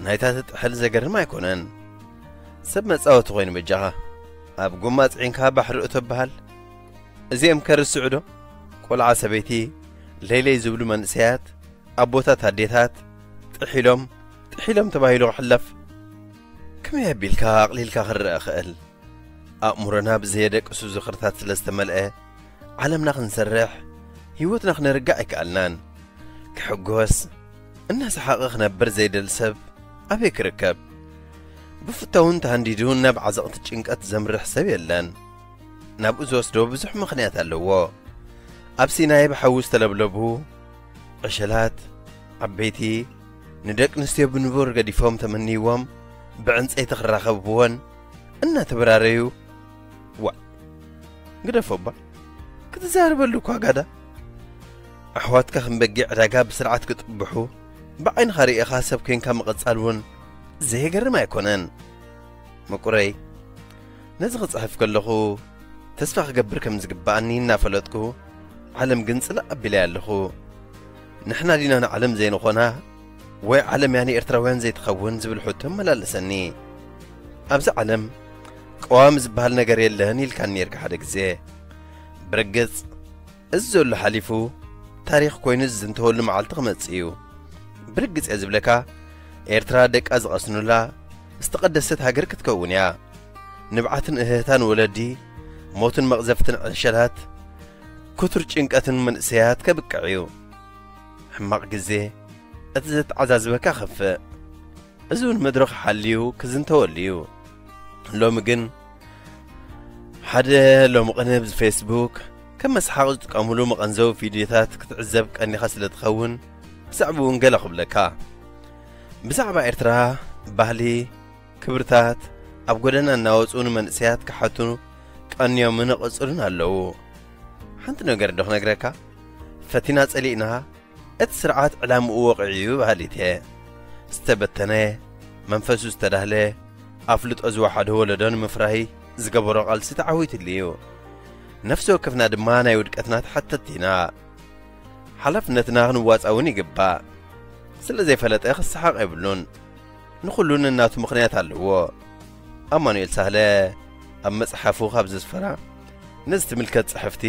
ናይታ ትጥሕል ዘገርም ኣይኮነን። ሰብ መጻወቲ ኮይኑ በጃኻ። ኣብ ጎማ ጽዒንካ ባሕሪ እቶ በሃል። እዚኦም ከርስዑ ዶ? ቆልዓ ሰበይቲ፣ ለይለይ ዝብሉ መንእሰያት፣ ኣቦታት ኣዴታት፣ ጥሒሎም፣ ጥሒሎም ተባሂሉ ክሕለፍ። ከመይ ኣቢልካ ኣቕሊልካ ክረአ ክእል? ኣእምሮና ብዘየደቅሱ ዝኽርታት ስለ ዝተመልአ፣ ዓለምና ክንሰርሕ፣ ህይወትና ክነርግዕ ኣይከኣልናን። ክሕጎስ፣ እናሰሓቐ ክነብር ዘይደሊ ሰብ ኣበይ ክርከብ? ብፍታውን ተሃንዲዱ ናብ ዓዘቕቲ ጭንቀት ዘምርሕ ሰብ የለን። ናብኡ ዝወስዶ ብዙሕ ምኽንያት ኣለዎ። ኣብ ሲናይ ብሓዊ ዝተለብለቡ ዕሸላት፣ ዓበይቲ፣ ንደቂ ኣንስትዮ ብንቡር ገዲፎም ተመንይዎም ብዕንጸይቲ ክራኸብዎን እናተበራረዩ፣ ዋእ፣ ግደፎ እባ፣ ክትዛረበሉ እኳ ጋዳ። ኣሕዋትካ ከም በጊዕ ዕዳጋ ብስርዓት ክጥብሑ፣ ብዓይንኻ ርኢኻ ሰብ ኮይንካ ምቕጻል እውን ዘየገርም ኣይኮነን። ምቁረይ፣ ነዚ ክጽሕፍ ከለኹ ተስፋ ክገብር ከም ዝግብኣኒ እናፈለጥኩ፣ ዓለም ግን ጽላእ ኣቢለያ ኣለኹ። ንሕና ዲና ንዓለም ዘይንኾና? ወይ ዓለም እያ ንኤርትራውያን ዘይትኸውን ዝብል ሕቶ እመላለሰኒ። ኣብዚ ዓለም ቀዋሚ ዝበሃል ነገር የለን ኢልካኒ ነርካ ሓደ ግዜ። ብርግጽ፣ እዚ ዘሎ ሓሊፉ ታሪኽ ኮይኑ ዝዝንተወሉ መዓልቲ ክመጽእ እዩ። ብርግጽ እየ ዝብለካ፣ ኤርትራ ደቃ ዝቐስኑላ ዝተቐደሰት ሃገር ክትከውን እያ። ንብዓትን እህህታን ወለዲ፣ ሞትን መቕዘፍትን ዕሸላት፣ ክቱር ጭንቀትን መንእሰያት ከብቅዕ እዩ። ሕማቕ ግዜ፣ እቲ ዘተዓዛዝበካ ከፍእ። እዚ እውን መድረኽ ሓልዩ ክዝንተወሉ እዩ። ሎሚ ግን ሓደ ሎሚ ቅነ ብዚ ፌስቡክ ከም መስሓቕ ዝጥቀሙሉ መቐንዘዊ ቪድዮታት ክትዕዘብ ቀኒኻ ስለ ትኸውን፣ ብዛዕባኡ እውን ገለ ክብለካ። ብዛዕባ ኤርትራ፣ ባህሊ፣ ክብርታት፣ ኣብ ጎደና እናወጹ ንመንእሰያት ክሓቱ ቀንዮምን ይቕጽሉን ኣለዉ። ሓንቲ ነገር ዶ ክነግረካ? ፈቲና ጸሊእና፣ እቲ ስርዓት ዕላምኡ ወቒዑ እዩ በሃሊት እየ። ዝተበተነ፣ መንፈሱ ዝተዳህለ፣ ኣፍልጦ ዝወሓዶ ወለዶ ንምፍራይ ዝገበሮ ቃልሲ ተዓዊትሉ እዩ። ነፍሲ ወከፍና ድማ ናይ ውድቀትና ተሓተትቲ ኢና። ሓላፍነትና ክንዋጻእ እውን ይግባእ። ስለ ዘይፈለጠ ክሰሓቕ የብሉን። ንኹሉ ነናቱ ምኽንያት ኣለዎ። ኣማኑኤል ሳህለ ኣብ መጽሓፉ ካብ ዘስፈራ ነዚ ትምልከት ጽሕፍቲ፣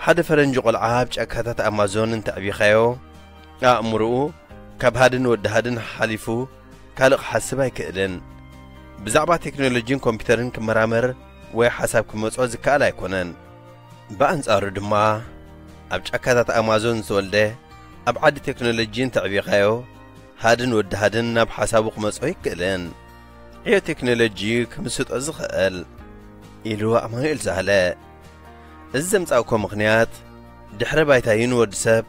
ሓደ ፈረንጂ ቆልዓ ኣብ ጫካታት ኣማዞን እንተዕቢኻዮ፣ ኣእምሮኡ ካብ ሃድን ወዲ ሃድን ሓሊፉ ካልእ ክሓስብ ኣይክእልን። ብዛዕባ ቴክኖሎጂን ኮምፒውተርን ክመራመር ወይ ሓሳብ ክመጾ ዝከኣል ኣይኮነን። ብኣንጻሩ ድማ፣ ኣብ ጫካታት ኣማዞን ዝተወልደ፣ ኣብ ዓዲ ቴክኖሎጂ እንተዕቢኻዮ፣ ሃድን ወዲ ሃድን ናብ ሓሳቡ ክመጾ ኣይክእልን። ዕዮ ቴክኖሎጂ ክምስጦ ዝኽእል፣ ኢሉ ኣማኑኤል ሳህለ። እዚ ዘምጻእኮ ምኽንያት፣ ድሕረ ባይታዩ ንወዲ ሰብ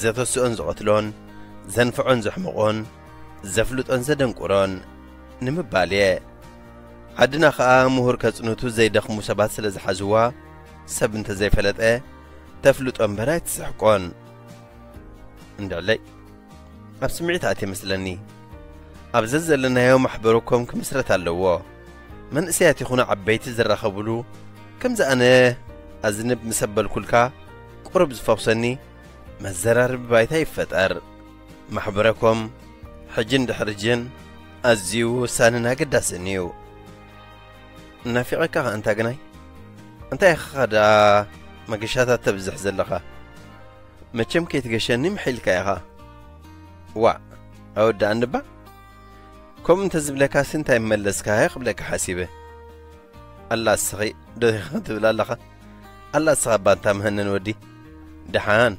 ዘተስኦን ዝቐትሎን፣ ዘንፍዖን ዘሕምቖን፣ ዘፍልጦን ዘደንቁሮን ንምባል እየ። ዓድና ኸኣ ምሁር ከጽንቱ ዘይደኽሙ ሰባት ስለ ዝሓዝዋ፣ ሰብ እንተ ዘይፈለጠ፣ ተፍልጦ እምበር ኣይትስሕቆን። እንድዕለይ፣ ኣብ ስምዒት ኣትየ መስለኒ። ኣብ ዘዘለናዮ ማሕበረ ኮም ክምስረት ኣለዎ። መንእሰያት ይኹኑ ዓበይቲ ዝራኸቡሉ፣ ከምዚ ኣነ ኣዝንብ ምስ ኣበልኩልካ፣ ቁሩብ ዝፈውሰኒ መዘራረቢ ባይታ ይፈጠር። ማሕበረ ኮም፣ ሕጅን ድሕሪ ሕጅን ኣዝዩ ወሳንን ኣገዳስን እዩ። ናፊቐካ ኸኣ እንታ ግናይ? እንታይ ኢኻ ደኣ መገሻታት ተብዝሕ ዘለኻ? መቸም ከይትገሸኒ ምሒልካ ኢኻ። ዋእ፣ ኣወዳእኒ እባ። ከምኡ እንተ ዝብለካሲ እንታይ መለስካዮ ክብለካ ሓሲበ። ኣላ እስኺ ዶ ኢኻ ትብል ኣለኻ? ኣላ እስኻ እባ እንታ መሀነን ወዲ። ደሓን።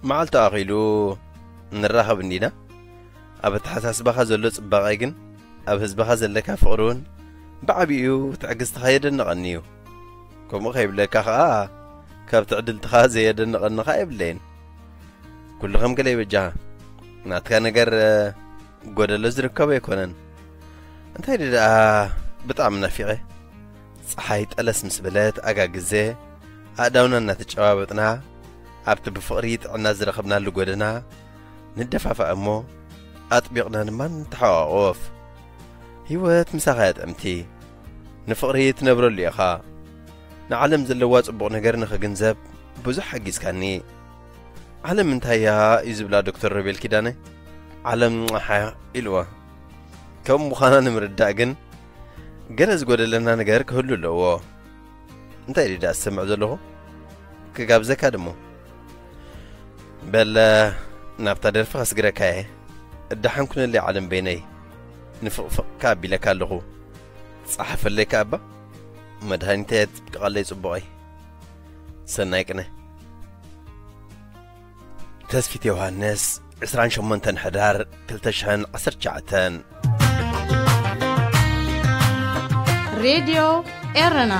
መዓልቱ ኣኺሉ ንራኸብ እንዲና። ኣብ ኣተሓሳስባኻ ዘሎ ጽባቐ ግን ኣብ ህዝብኻ ዘለካ ፍቕሪ እውን ብዓቢኡ ትዕግስትኻ የደንቐኒ እዩ። ከምኡ ከይብለካ ኸኣ ካብ ትዕድልትኻ ዘየደንቐኒ ኸኣ የብለይን። ኩሉ ከም ገለ ይበጃኻ። ናትካ ነገር፣ እ፣ ጎደሎ ዝርከቦ ኣይኮነን። እንታይ ደኣ ብጣዕሚ ናፊቐ። ጸሓይ ጠለስ ምስ በለት ኣጋ ግዜ ኣእዳውና እናተጨባበጥና ኣብቲ ብፍቕሪ ጥዕና ዝረኸብናሉ ጎደና ንደፋፋእ እሞ ኣጥቢቕና ድማ ንተሓቋቖፍ። ህይወት ምሳኻ እያ ጥዕምቲ። ንፍቕሪ ትነብረሉ ኢኻ። ንዓለም ዘለዋ ጽቡቕ ነገር ንኽግንዘብ ብዙሕ ሓጊዝካኒ። ዓለም እንታይ እያ እዩ ዝብላ ዶክተር ሮቤል ኪዳነ? ዓለም ሓያ ኢልዋ። ከም ምዃና ንምርዳእ ግን ገለ ዝጎደለና ነገር ክህሉ ኣለዎ። እንታይ ድዩ ደኣ ዝሰምዕ ዘለኹ? ክጋብዘካ ድሞ? በለ ናብታ ደርፊ ከስግረካ እየ። እዳሓን ኩነለይ ዓለም በይነይ። ንፍቕፍቕካ ኣቢለካ ኣለኹ። ጸሓፈለይ ከኣ እባ። መድሃኒተይ ኣጥብቀለይ ጽቡቐይ። ሰናይ ቅነ። ተስፊት ዮሃንስ፣ ዕስራን ሸሞንተን ሕዳር ክልተ ሽሕን ዓሰርተ ትሽዓተን። ሬድዮ ኤረና።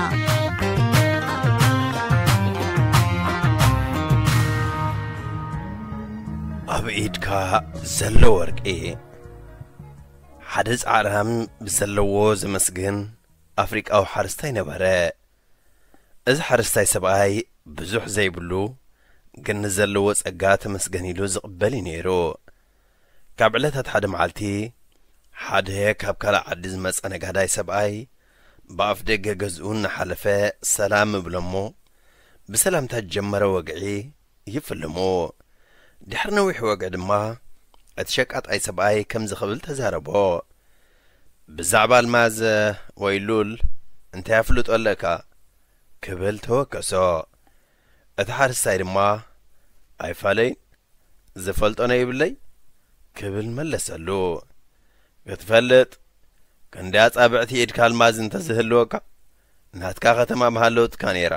ኣብ ኢድካ ዘሎ ወርቂ። ሓደ ጻዕራም ብዘለዎ ዘመስግን ኣፍሪቃዊ ሓረስታይ ነበረ። እዚ ሓረስታይ ሰብኣይ ብዙሕ ዘይብሉ፣ ግን ንዘለዎ ጸጋ ተመስገን ኢሉ ዝቕበል እዩ ነይሩ። ካብ ዕለታት ሓደ መዓልቲ፣ ሓደ ካብ ካልእ ዓዲ ዝመጸ ነጋዳይ ሰብኣይ ብኣፍ ደገ ገዝኡ እናሓለፈ ሰላም እብሎ እሞ፣ ብሰላምታ ዝጀመረ ወግዒ ይፍልሙ። ድሕሪ ነዊሕ ወግዒ ድማ፣ እቲ ሸቃጣይ ሰብኣይ ከምዚ ክብል ተዛረቦ። ብዛዕባ ኣልማዝ ወይ ሉል እንታይ ኣፍልጦ ኣለካ? ክብል ተወከሶ። እቲ ሓረስታይ ድማ፣ ኣይፋለይን፣ ዝፈልጦ ነይብለይ፣ ክብል መለሰሉ። ክትፈልጥ፣ ክንደይ ኣጻብዕቲ ኢድካ ኣልማዝ እንተዝህልወካ፣ ናትካ ከተማ ምሃለወትካ ነይራ።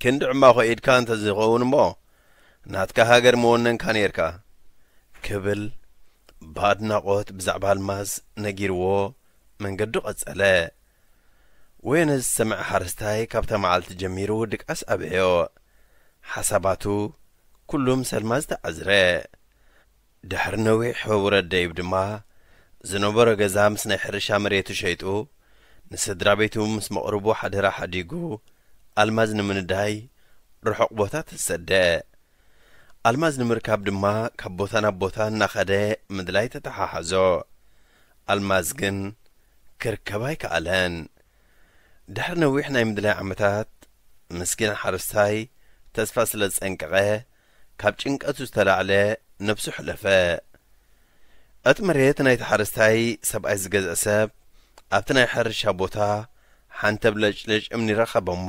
ክንዲ ዕማኾ ኢድካ እንተዝኸውን እሞ፣ ናትካ ሃገር ምወነንካ ነይርካ። ክብል ብኣድናቖት ብዛዕባ ኣልማዝ ነጊርዎ መንገዱ ቀጸለ። ወየነ ዝሰምዐ ሓረስታይ ካብታ መዓልቲ ጀሚሩ ድቃስ ኣበዮ። ሓሳባቱ ኩሉ ምስ ኣልማዝ ተዓዝረ። ድሕሪ ነዊሕ ውረድ ደይብ ድማ ዝነበሮ ገዛ ምስ ናይ ሕርሻ መሬቱ ሸይጡ ንስድራ ቤቱ ምስ መቕርቡ ሓደራ ሓዲጉ ኣልማዝ ንምንዳይ ርሑቕ ቦታ ተሰደ። ኣልማዝ ንምርካብ ድማ ካብ ቦታ ናብ ቦታ እናኸደ ምድላይ ተተሓሓዞ። ኣልማዝ ግን ክርከብ ኣይከኣለን። ድሕሪ ነዊሕ ናይ ምድላይ ዓመታት፣ ምስኪን ሓረስታይ ተስፋ ስለ ዝጸንቀቐ፣ ካብ ጭንቀቱ ዝተላዕለ ነብሱ ሕለፈ። እቲ መሬት ናይቲ ሓረስታይ ሰብኣይ ዝገዝአ ሰብ፣ ኣብቲ ናይ ሕርሻ ቦታ ሓንቲ ብለጭለጭ እምኒ ረኸበ እሞ፣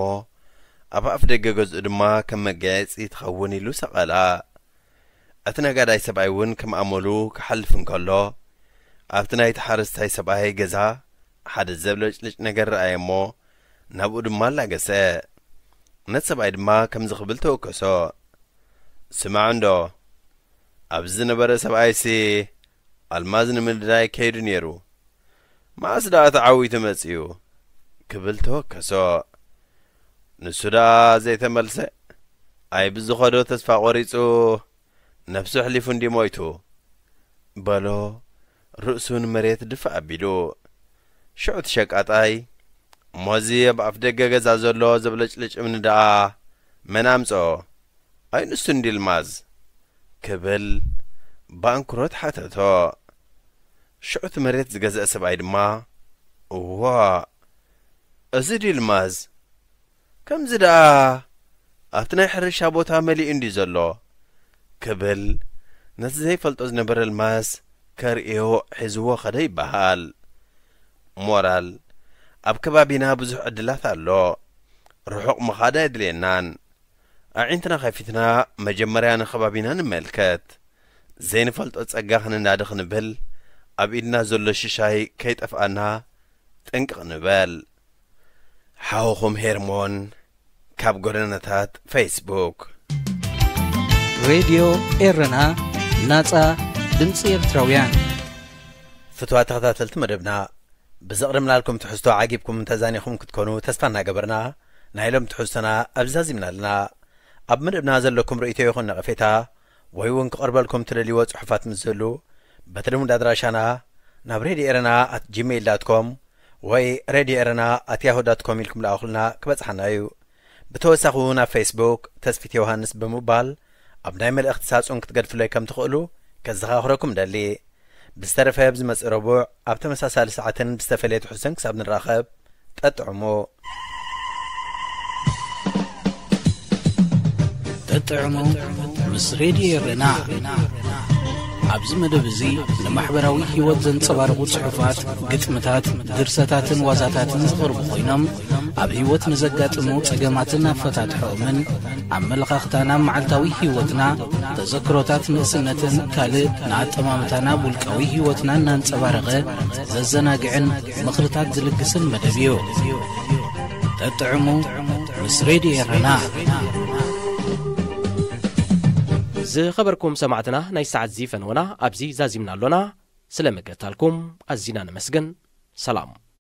ኣብ ኣፍ ደገ ገዝኡ ድማ ከም መጋየጺ ትኸውን ኢሉ ሰቐላ። እቲ ነጋዳይ ሰብኣይ እውን ከም ኣመሉ ክሓልፍ እንከሎ፣ ኣብቲ ናይቲ ሓረስታይ ሰብኣይ ገዛ ሓደ ዘብለጭልጭ ነገር ረኣየ እሞ፣ ናብኡ ድማ ኣላገሰ። ነቲ ሰብኣይ ድማ ከምዚ ክብል ተወከሶ፣ ስማዕ እንዶ፣ ኣብዚ ዝነበረ ሰብኣይሲ ኣልማዝ ንምንዳይ ከይዱ ነይሩ። መኣስ ደኣ ተዓዊቱ መጺኡ? ክብል ተወከሶ። ንሱ ደኣ ዘይተመልሰ፣ ኣይ ብዝኸዶ ተስፋ ቆሪጹ ነፍሱ ኣሕሊፉ እንዲ ሞይቱ፣ በሎ ርእሱ ንመሬት ድፍእ ኣቢሉ። ሽዑ እቲ ሸቃጣይ፣ እሞ እዚ ኣብ ኣፍ ደገ ገዛ ዘሎ ዘብለጭልጭ እምኒ ደኣ መን ኣምጽኦ? ኣይ ንሱ እንዲ ኣልማዝ? ክብል ብኣንክሮት ሓተቶ። ሽዑ እቲ መሬት ዝገዝአ ሰብኣይ ድማ፣ እዋእ፣ እዚ ድዩ ኣልማዝ? ከምዚ ደኣ ኣብቲ ናይ ሕርሻ ቦታ መሊኡ እንድዩ ዘሎ፣ ክብል ነቲ ዘይፈልጦ ዝነበረ ኣልማዝ ከርእዮ ሒዝዎ ኸደ ይበሃል። ሞራል፣ ኣብ ከባቢና ብዙሕ ዕድላት ኣሎ። ርሑቕ ምኻድ ኣየድልየናን። ኣዒንትና ከፊትና መጀመርያ ንከባቢና ንመልከት። ዘይንፈልጦ ጸጋ ክንናዲ ክንብል፣ ኣብ ኢድና ዘሎ ሽሻይ ከይጠፍኣና ጥንቅቕ ንበል። ሓውኹም ሄርሞን ካብ ጎደናታት ፌስቡክ። ሬድዮ ኤረና፣ ናጻ ድምጺ ኤርትራውያን። ፍትዋ ተኸታተልቲ መደብና፣ ብዘቕርብናልኩም ትሕዝቶ ዓጊብኩም ተዛኒኹም ክትኮኑ ተስፋ እናገበርና፣ ናይ ሎም ትሕዝቶና ኣብዚ ዛዚምና ኣለና። ኣብ መደብና ዘለኩም ርእይቶ ይኹን ነቐፌታ፣ ወይ እውን ክቐርበልኩም ትደልይዎ ጽሑፋት ምስ ዝህሉ፣ በቲ ልሙድ ኣድራሻና ናብ ሬድዮ ኤረና ኣት ጂሜይል ዳት ኮም ወይ ሬድዮ ኤረና ኣት ያሁ ዳት ኮም ኢልኩም ለኣኹልና፣ ክበጽሓና እዩ። ብተወሳኺ እውን ኣብ ፌስቡክ ተስፊት ዮሃንስ ብምባል ኣብ ናይ መልእኽቲ ሳጹን ክትገድፍለይ ከም ትኽእሉ ከዘኻኽረኩም ደሊ። ብዝተረፈ ኣብ ዝመጽእ ረቡዕ ኣብ ተመሳሳሊ ሰዓትን ብዝተፈለየ ትሕዝቶን ክሳብ ንራኸብ፣ ጠጥዕሙ። ጠጥዕሙ ምስ ሬድዮ ኤረና። ኣብዚ መደብ እዚ ንማሕበራዊ ህይወት ዘንጸባርቑ ጽሑፋት፣ ግጥምታት፣ ድርሰታትን ዋዛታትን ዝቐርቡ ኮይኖም፣ ኣብ ህይወት ንዘጋጥሙ ጸገማትን ኣፈታትሖኦምን፣ ኣመለኻኽታና ኣብ መዓልታዊ ህይወትና፣ ተዘክሮታት ንእስነትን ካልእ ንኣጠማምታና ኣብ ውልቃዊ ህይወትና እናንጸባረቐ ዘዘናግዕን ምኽርታት ዝልግስን መደብ እዩ። ጠጥዕሙ ምስ ሬድዮ ኤረና። ዝኸበርኩም ሰማዕትና፣ ናይ ሰዓት እዚ ፈነወና ኣብዚ ዛዚምና ኣሎና። ስለ መገታልኩም ኣዚና ነመስግን። ሰላም።